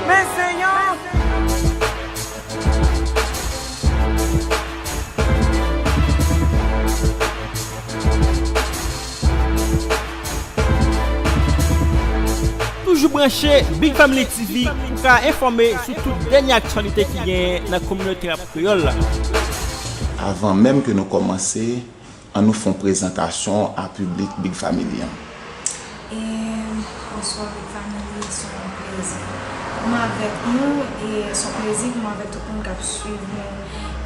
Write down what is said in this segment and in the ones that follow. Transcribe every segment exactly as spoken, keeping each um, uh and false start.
Men Senyè! Toujou branche Big Family T V pou ka enfòme sou tout dènye aktyalite ki genyen nan kominote rap kreyòl la. Avan menm ke nou kòmanse, ann nou fè yon prezantasyon a piblik Big Family an. E, bonswa Big Family, se yon plezi pou mwen avèk nou, e se yon plezi pou mwen avèk tout moun k ap swiv nou.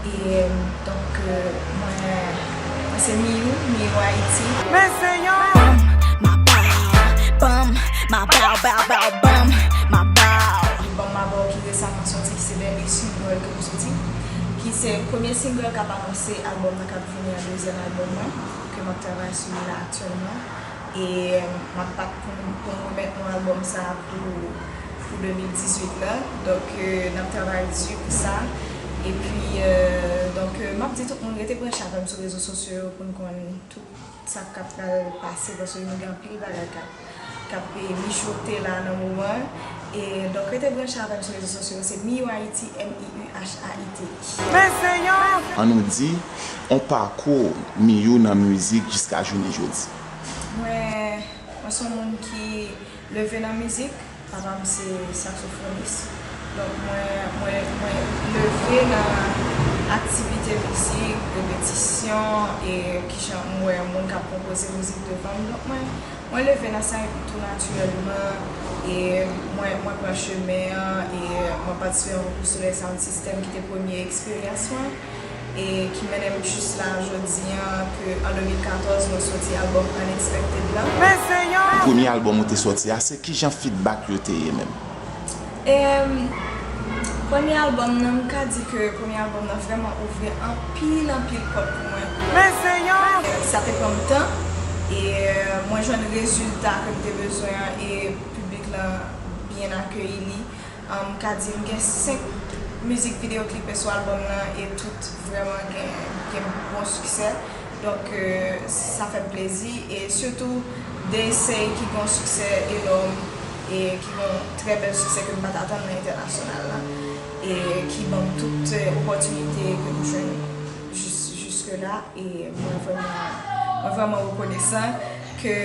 E, donk, e, mwen, mwen se Miyou, Miyou Ayiti. Men Senyè! Bam, ma bow, bam, ma bow, bow, bow, bam, ma bow. Albòm Mabòw ki resaman sòti, ki se dènye single ke m soti, ki se premye single k ap anonse albòm nan k ap vini an, dezyèm albòm mwen, ke m ap travay sou li la aktyèlman. E, m ap bat pou m, pou m remèt nou albòm sa a pou, pou de mil dizuit la. Donk, e, n ap travay di pou sa. Epi, e, donk, e, m ap di tout moun rete branche avè m sou rezo sosyo yo pou n konn tout sa k ap pral pase, paske nou gen anpil bagay k ap, k ap, e, mijote la nan moman. E, donk, rete branche avè m sou rezo sosyo yo, se Miyou Ayiti, M I U H A I T I. Men Senyè! Ann nou di, yon pakou Miyou nan mizik jiska jounen jodi. Mwen, mwen se yon moun ki leve nan mizik. Papa m se saksofonis. Donk, mwen, mwen, mwen leve nan aktivite mizik, repetisyon, e kijan m wè moun k ap konpoze mizik devan m. Donk, mwen, mwen leve nan sa, epi tou natirèlman, e mwen, mwen pran chemen an, e mwen patisipe nan konkou Solèy Sound System, ki te premye eksperyans mwen. E ki mennen m jis la jodi an, ke an de mil katòz, mwen soti albòm Unexpected la. Men Senyè! Premye albòm ou te sòti a, se kijan feedback yo te ye menm? Em, premye albòm nan, m ka di ke premye albòm nan vrèman ouvri anpil, anpil pòt pou mwen. Men Senyè! Sa te pran m tan, e mwen jwenn rezilta ke m te bezwen an, e piblik lan byen akeyi li. M ka di m gen senk mizik videyo klipe sou albòm nan, e tout vrèman gen, gen bon siksè. Donk, e, sa fè m plezi. E sitou de seri ki gen yon siksè enòm e ki gen yon trè bèl siksè ke m pa t atann nan entènasyonal la. E ki ban m tout, e, opòtinite ke nou jwenn jis, jiske la. E mwen vrèman, mwen vrèman rekonesan ke,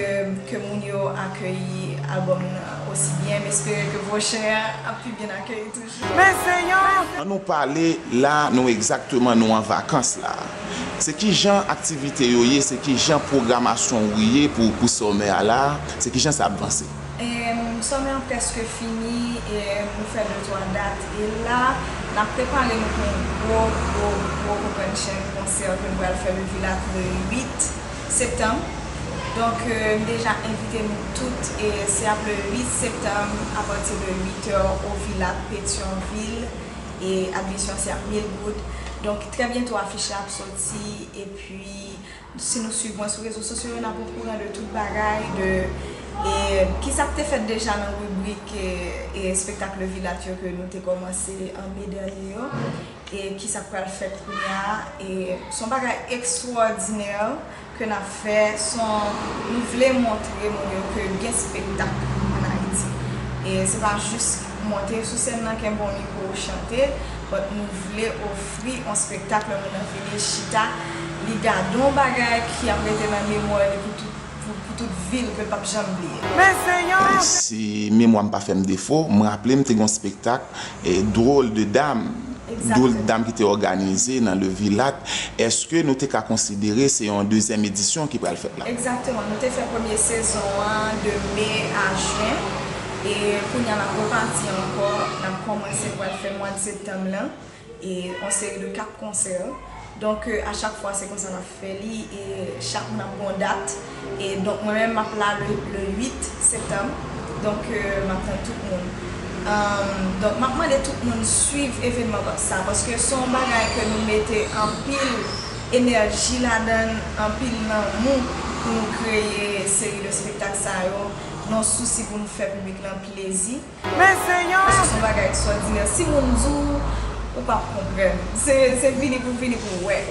ke moun yo akeyi albòm nan osi byen. M espere ke pwochen an ap pi byen akeyi toujou. Men Senyè! Ann nou pale la, nou egzakteman nou an vakans la. Se kijan aktivite yo ye, se kijan pwogramasyon ou ye pou, pou sòmè a la, se kijan sa ap vanse? Em, sòmè an prèske fini, e nou fè de twa dat. E la, n ap prepare nou pou yon gwo, gwo, gwo convention, konsè ke nou pral fè le Vilat le uit septanm. Donk, e, m deja envite nou tout, e se ap le uit septanm, apati de uit è, o Vilat, Petyonvil, e admisyon se ap mil goud. Donk, trè byento afich la ap sòti, epi si nou swiv mwen sou rezo sosyo yo, n ap okouran de tout bagay, de, e, kisa k te fèt deja nan ribrik, e, e, espektak Le Vilat yo ke nou te kòmanse an me dènye yo, e kisa k pral fèt kounye a. E se yon bagay ekstwòdinè ke n ap fè, se yon, nou vle montre moun yo ke gen espektak ann Ayiti. E se pa jis monte sou sèn nan, kenbe yon mikwo, chante, but nou vle ofri yon espektak, lè moun nan vini chita, li gade yon bagay ki ap rete nan memwa li pou tout, pou, pou tout vi l, ke l p ap janm bliye. Men Senyè! Si memwa m pa fè m defo, m raple m te gen yon espektak, e, Drôle de Dame, Drôle de Dame ki te òganize nan Le Vilat. Èske nou te ka konsidere se yon dezyèm edisyon ki pral fèt la? Egzakteman. Nou te fè premye sezon an de me a jen. E kounye a, n ap repati ankò. N ap kòmanse pral fè mwa de septanm lan. E yon seri de kat konsè. Donk, e, a chak fwa, se konsa n ap fè li. E chak moun ap gen yon dat. E donk, mwen menm, m ap la le, le uit septanm. Donk, e, m ap tann tout moun. Em, donk, m ap mande tout moun swiv evènman sa, paske se yon bagay ke nou mete anpil enèji ladan l, anpil lanmou pou nou kreye seri de espektak sa yo, nan sousi pou nou fè piblik lan plezi. Men Senyè! Paske se yon bagay ekstwòdinè. Si moun di w, ou p ap konprann. Se, se vini pou vini pou w wè.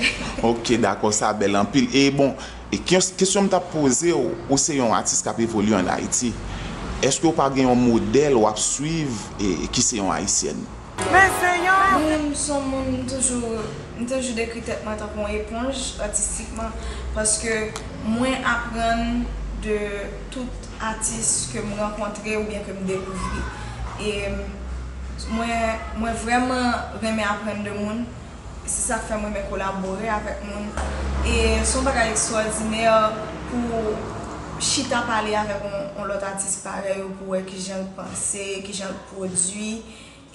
Ok, dakò, sa bèl anpil. E bon, e kes-, kesyon m t ap poze w, ou se yon atis k ap evolye ann Ayiti. Èske w pa gen yon modèl w ap swiv e ki se yon ayisyèn? Mwen menm, m se yon moun, m toujou, m toujou dekri tèt mwen tankou yon eponj atistikman, paske mwen aprann de tout atis ke m rankontre oubyen ke m dekouvri. E mwen, mwen vrèman renmen aprann de moun. Se sa k fè m renmen kolabore avèk moun. E se yon bagay ekstwòdinè pou chita pale avèk yon, yon lòt atis parèy ou pou wè kijan l panse, kijan l pwodui.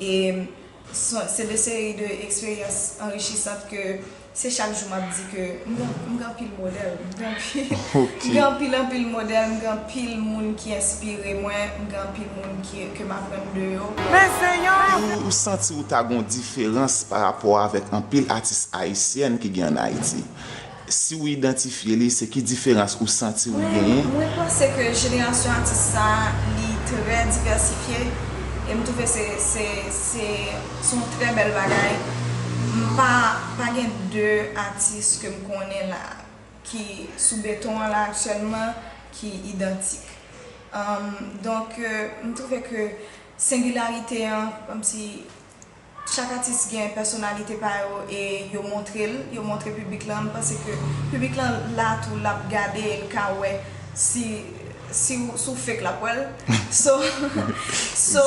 E se de seri de eksperyans anrichisan ke se chak jou m ap di ke m gen, m gen anpil modèl, m gen anpil, m gen anpil, anpil modèl, m gen anpil moun ki enspire mwen, m gen anpil moun ki, ke m aprann de yo. Ou, ou santi ou ta gen yon diferans pa rapò avèk anpil atis ayisyèn ki gen ann Ayiti? Si w idantifye li, se ki diferans ou santi ou genyen? Mwen panse ke jenerasyon atis sa a, li trè divèsifye. E m twouve se, se, se, se yon trè bèl bagay. M pa, pa gen de atis ke m konnen la ki sou beton an la aktyèlman ki idantik. Donk, m twouve ke sengilarite an, kòmsi chak atis gen pèsonalite pa yo e yo montre l, yo montre piblik lan. M panse ke piblik lan la tou, l ap gade e l ka wè si, si w, si w fake l ap wè l. So, so,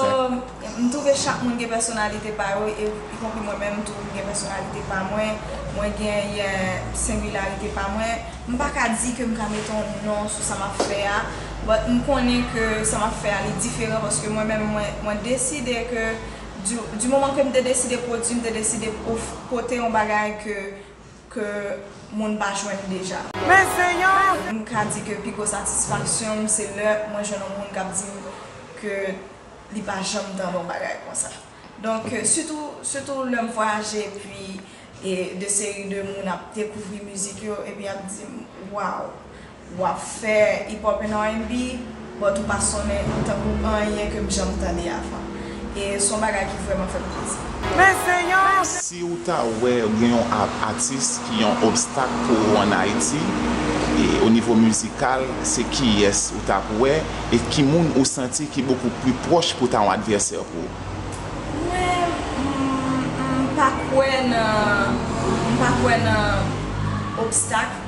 m twouve chak moun gen pèsonalite pa yo, e ikonpri mwen menm tou, m gen pèsonalite pa mwen, mwen gen, gen sengilarite pa mwen. M pa ka di ke m ka mete yon non sou sa m ap fè a, but m konnen ke sa m ap fè a li diferan paske mwen menm mwen, mwen deside ke di, di moman ke m te deside pwodui, m te deside pote yon bagay ke, ke moun pa jwenn deja. M ka di ke pi gwo satisfaksyon m se lè mwen jwenn yon moun k ap di m ke li pa janm tande yon bagay konsa. Donk, sitou, sitou lè m vwayaje epi e de seri de moun ap dekouvri mizik yo epi ap di m, waw, w ap fè hip hop and R and B, but ou pa sonnen tankou anyen ke m janm tande avan. E se yon bagay ki vrèman fè m plezi. Si w ta wè gen yon atis ki yon obstak pou ou ann Ayiti, e o nivo mizikal, se kiyès ou t ap wè e ki moun ou santi ki bokou pli pwòch pou ta yon advèsè pou ou? Mwen, m pa kwè nan, m pa kwè nan obstak,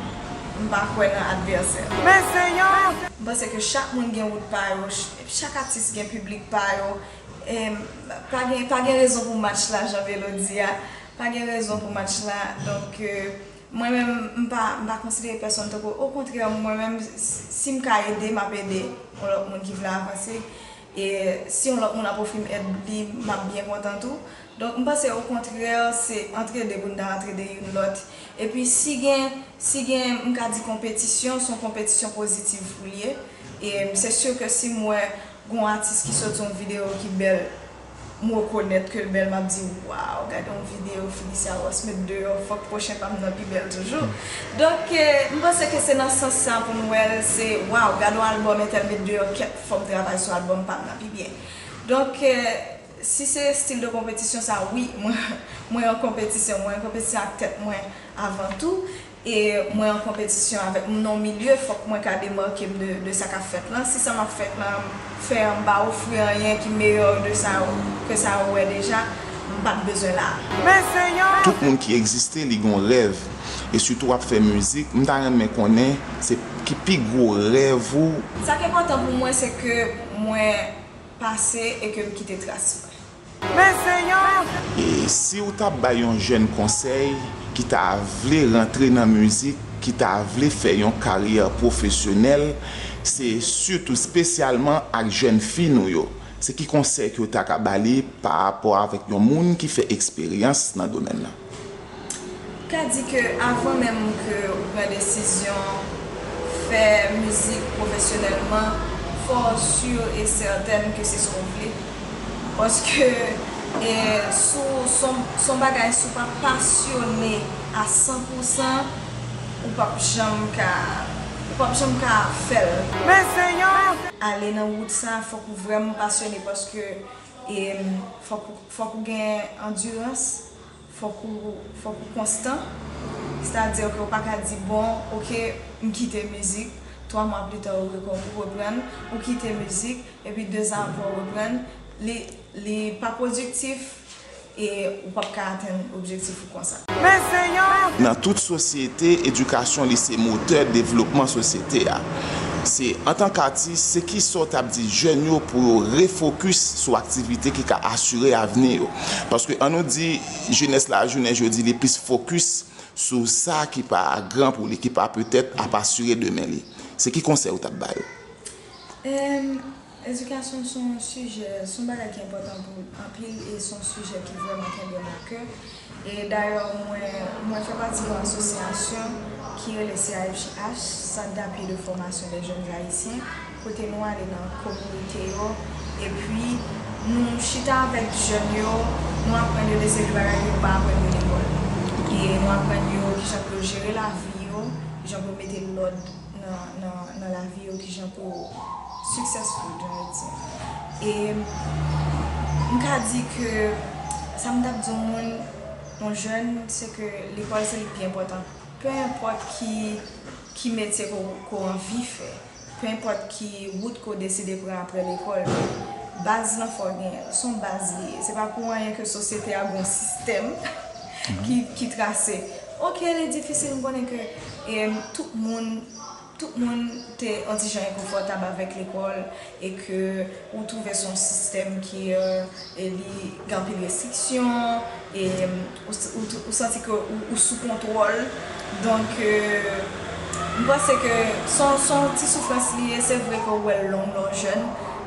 m pa kwè nan advèsè. M panse ke chak moun gen wout pa yo, ch- chak atis gen piblik pa yo. E pa gen, pa gen rezon pou match la, jan Velo di a. Pa gen rezon pou match la. Donk, mwen menm, m pa, m pa konsidere pèsonn tankou, okontrè, mwen menm, si m ka ede, m ap ede yon lòt moun ki vle avanse. E si yon lòt moun ap ofri m èd li, m ap byen kontan tou. Donk, m panse okontrè, se antrede pou n ta antrede youn lòt. Epi si gen, si gen, m ka di konpetisyon, se yon konpetisyon pozitif pou l ye. E se si ke si m wè gen yon atis ki soti yon videyo ki bèl, m rekonèt ke l bèl, m ap di, waw, gade yon videyo Felicia Ross met deyò, fòk pwochen pa m nan pi bèl toujou. Donk, m panse ke se nan sans sa pou n wè l, se, waw, gade yon albòm entèl met deyò, kèt, fò m travay sou albòm pa m nan pi byen. Donk, si se estil de konpetisyon sa, wi, mwen, mwen an konpetisyon, mwen an konpetisyon ak tèt mwen avan tou. E mwen an konpetisyon avèk m nan yon milye, fòk mwen ka demake m de, de sa k ap fèt lan. Si sa m ap fèt lan, fè an m pa ofri anyen ki meyè de sa ke sa ou wè deja, m pa t bezwen la a. Tout moun ki egziste, li gen yon rèv. E sitou w ap fè mizik, m ta renmen konnen se ki pi gwo rèv ou. Sa k enpòtan pou mwen, se ke mwen pase e ke m kite tras mwen. E si w t ap bay yon jèn konsèy ki ta vle rantre nan mizik, ki ta vle fè yon karyè pwofesyonèl, se sitou espesyalman ak jèn fi nou yo, se ki konsèy ke w ta ka ba li pa rapò avèk yon moun ki fè eksperyans nan domèn nan? Ka di ke avan menm ke ou pran desizyon fè mizik pwofesyonèlman, fò w si e sètèn ke se sa w vle. Paske e, si w, si w, si w bagay, si w pa pasyone a san pou san, ou p ap janm ka, ou p ap janm ka fè l. Ale nan wout sa, fòk ou vrèman pasyone paske e, fòk, fòk ou gen andirans. Fòk ou, fòk ou konstan. Sètadi ke ou pa ka di, bon, oke, m kite mizik, Twa mwa pita, ou rekò-, ou reprann, ou kite mizik, epi dezan apre, ou reprann, li, li pa pwodiktif, e ou p ap ka atenn objektif ou konsa. Nan tout sosyete, edikasyon li se motè devlopman sosyete a. Se, antanke atis, se kisa w t ap di jèn yo pou yo refokis sou aktivite ki ka asire avni yo? Paske ann nou di, jenès la, jounen jodi, li plis fokis sou sa ki pa gran pou li, ki pa petèt ap asire demen li. Se ki konsèy ou t ap ba yo? Edikasyon se yon sijè, se yon bagay ki enpòtan pou anpil e se yon sijè ki vrèman kenbe m a kè. E dayè, mwen, mwen fè pati yon asosyasyon ki rele C A F J H, Centre d'Appui de Formation des Jeunes Haïtiens, kote nou ale nan kominote yo, epi nou chita avèk jèn yo, nou aprann yo de seri de bagay yo pa aprann yo lekòl. E nou aprann yo kijan pou yo jere lavi yo, kijan pou yo mete lòd nan, nan, nan lavi yo, kijan pou successful, jan yo di. E m ka di ke sa m t ap di yon moun, yon jèn, se ke lekòl se li ki pi enpòtan. Pe enpòt ki, ki metye ke w, ke w anvi fè, pe enpòt ki wout ke w deside pran apre lekòl, men baz lan fò w genyen l. Se yon baz li ye. Se pa pou anyen ke sosyete a gen yon sistèm ki, ki trase. Oke, li difisil, m konnen ke, em, tout moun, tout moun te yon ti jan enkonfòtab avèk lekòl e ke ou twouve se yon sistèm ki, e, e li gen anpil restriksyon, e, em, ou, ou, ou santi ke ou, ou sou kontwòl. Donk, e, m panse ke se yon, se yon ti soufrans li ye, se vre ke w wè l long lè w jèn,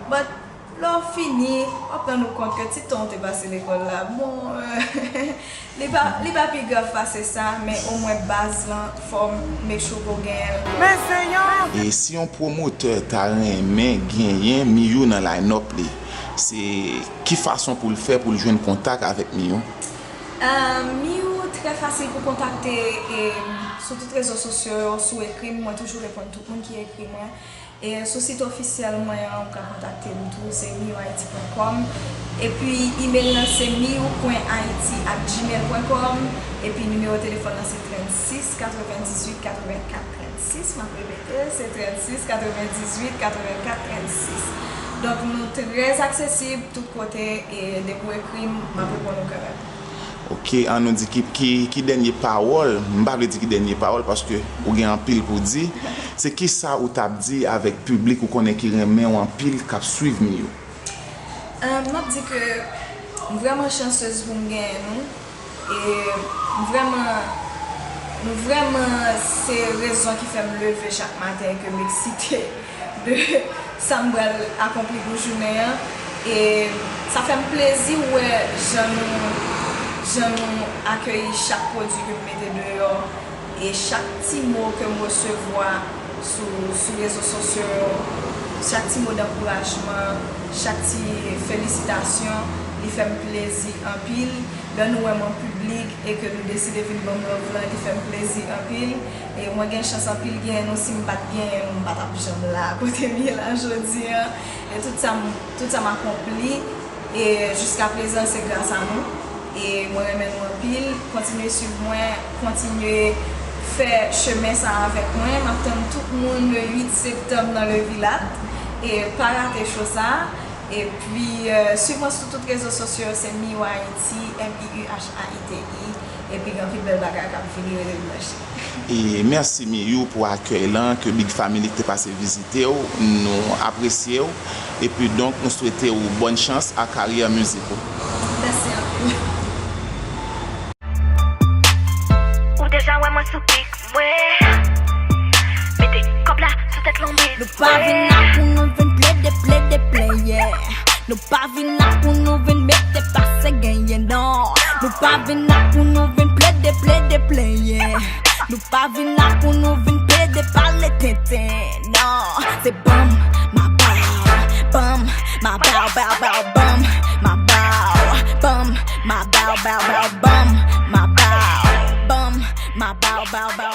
but lè w fini, w ap rann ou kont ke ti tan w te pase lekòl la, bon, e, li pa, li pa pi grav pase sa, men omwen baz lan, fò w make sure ke w genyen l. Men se yon. E si yon pwomotè ta renmen genyen Miyou nan line-up li, se ki fason pou l fè pou l jwenn kontak avèk Miyou? Ah, Miyou trè fasil pou kontakte, e, sou tout rezo sosyo yo, si w ekri m, mwen toujou reponn tout moun ki ekri mwen. E sou sit ofisyèl mwen an, ou ka kontakte m tou, se miyou haiti pwen kòm. Epi, imèl lan se miyou pwen haiti at gmail pwen kòm. Epi, nimewo telefòn lan se trannsis katrevendizuit katrevenkat trannsis. M ap repete, se trannsis katrevendizuit katrevenkat trannsis. Donk, nou trè aksesib tout kote, e depi w ekri m, m ap reponn ou kanmenm. Oke, ann nou di ki, ki, ki dènye pawòl, m pa vle di ki dènye pawòl paske ou gen anpil pou di. Se kisa ou t ap di avèk piblik ou konnen ki renmen w anpil, k ap swiv Miyou? Ahn, m ap di ke m vrèman chansez pou m genyen nou. E m vrèman, nou vrèman se rezon ki fè m leve chak maten e ke m eksite de sa m pral akonpli pou jounen an. E sa fè m plezi wè jan nou, jan nou akeyi chak pwodui ke m mete deyò. E chak ti mo ke m resevwa sou, sou rezo sosyo yo, chak ti mo dankourajman, chak ti felisitasyon, li fè m plezi anpil. Lè nou wè m an piblik e ke nou deside vin ban m love lan, li fè m plezi anpil. E mwen gen chans anpil genyen nou, si m pa t genyen nou, m pa t ap janm la kote m ye la jodi an. E tout sa m, tout sa m akonpli, e jiskaprezan, se gras a nou. E mwen renmen nou anpil. Kontinye swiv mwen, kontinye fè chemen sa avèk mwen. M ap tann tout moun le uit septanm nan Le Vilat. E pa rate cho sa. Epi, e, swiv mwen sou tout rezo sosyo yo, se Miyou Haiti, M I U H A I T I. Epi, gen anpil bèl bagay k ap vini, rete branche. E mèsi Miyou pou akèy lan ke Big Family ki te pase vizite w. Nou apresye w. Epi donk, nou swete w bòn chans a karyè mizik ou. Mèsi anpil. Ou deja wè mwen sou pik mwen. Mete kòb la sou tèt lonbrit. Nou pa vin la pou nou vin plede, plede, plenyen. Nou pa vin la pou nou vin mete pase genyen, non. Nou pa vin la pou nou vin plede, plede, plenyen. Nou pa vin la pou nou vin plede pale tenten, non. Se banm, ma baw, banm, ma baw, baw, baw, banm, ma baw, banm, ma baw, baw, baw, banm, ma baw, banm, ma baw, baw, baw.